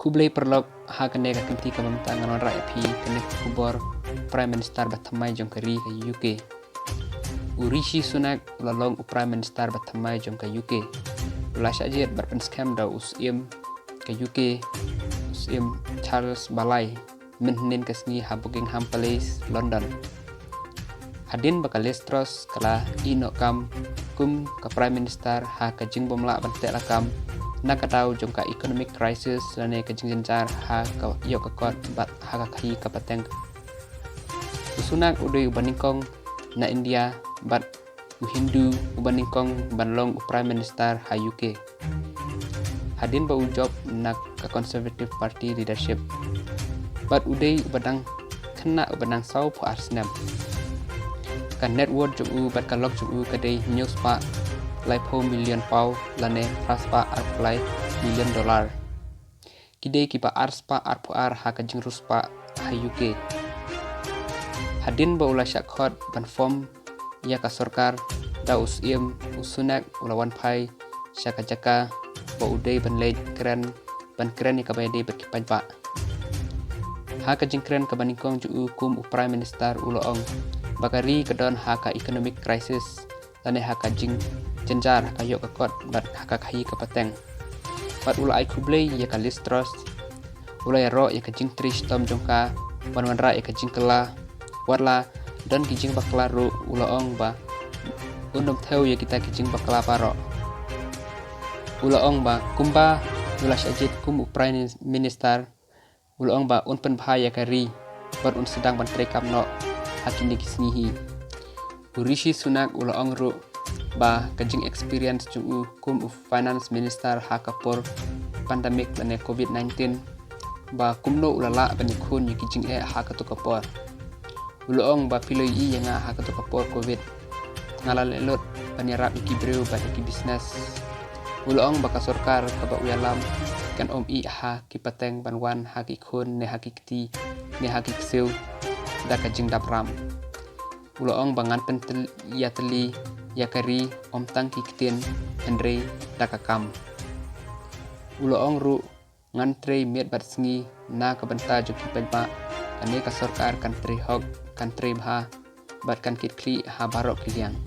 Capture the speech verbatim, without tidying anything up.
Khublei paralok, ha kane ka kynti kaba mynta ngan wanrah ïa phi kane ka khubor Prime Minister ba thymmai jong ka ri ka U K. U Rishi Sunak u la long u Prime Minister ba thymmai jong ka U K. U la shah jied bad pynskhem da u Syiem ka U K, u Syiem Charles ba lai, mynhynnin ka sngi ha Buckingham Palace, London. Hadien ba ka Liz Truss ka la ïeh noh kam kum ka Prime Minister ha ka jingbymlah ban teh lakam na ka daw jong ka economic crisis lane ka jingjynjar ha ka ïoh ka kot bad ha ka khaïi ka pateng. U Sunak u dei uba nyngkong na India bad u Hindu uba nyngkong ban long u Prime Minister ha U K. Hadien ba u jop na ka Conservative Party leadership bad u dei uba dang khynnah uba dang saw phew ar snem. Ka net worth jong u bad ka lok jong u ka dei hynñiew spah laiphew million pound lane phra spah arphew lai million dollar. Ki dei kiba ar spah arphew ar ha ka jingriewspah ha U K. Hadien ba u la shah khot ban form ïa ka sorkar da u Syiem, u Sunak u la wan phai sha ka jaka ba u dei ban leit kren, ban kren ïa kaba ïadei bad ki paidbah. Ha ka jingkren kaba nyngkong jong u kum u Prime Minister u la ong ba ka ri ka don ha ka economic crisis lane ha ka jingjynjar ha ka ïoh ka kot bad ha ka khaïi ka pateng. Bad u la ai khublei ïa ka Liz Truss, u la ïaroh ïa ka jingtrei shitom jong ka ban wanrah ïa ka jingkylla. Watla don ki jingbakla ruh, u la ong ba un ym thew ïa kita ki jingbakla baroh. U la ong ba kumba u la shah jied kum u Prime Minister, u la ong ba un pynbha ïa ka ri bad un sdang ban treikam noh ha kine ki sngi hi. U Rishi Sunak u la ong ruh ba ka jingexperience jong u kum u Finance Minister ha ka por pandemic lane covid nineteen, ba kumno u la lah ban ïakhun ïa ki jingeh ha kato ka por. U la ong ba phi la ïohi ïa nga ha kato ka por covid, nga la leh lut ban ïarap ïa ki briew bad ïa ki business. U la ong ba ka sorkar kaba u ïalam kan ym ïeh ha ki pateng ban wan ha ki khun ne ha ki kti ne ha ki ksiew da ka jingdap ram. U la ong ba ngan pynïatylli ïa ka ri ym tang ki ktien hynrei da ka kam. U la ong ruh ngan trei miet bad sngi na ka bynta jong ki paidbah, kane ka sorkar kan trei hok, kan trei bha bad kan kit khlieh ha baroh ki liang.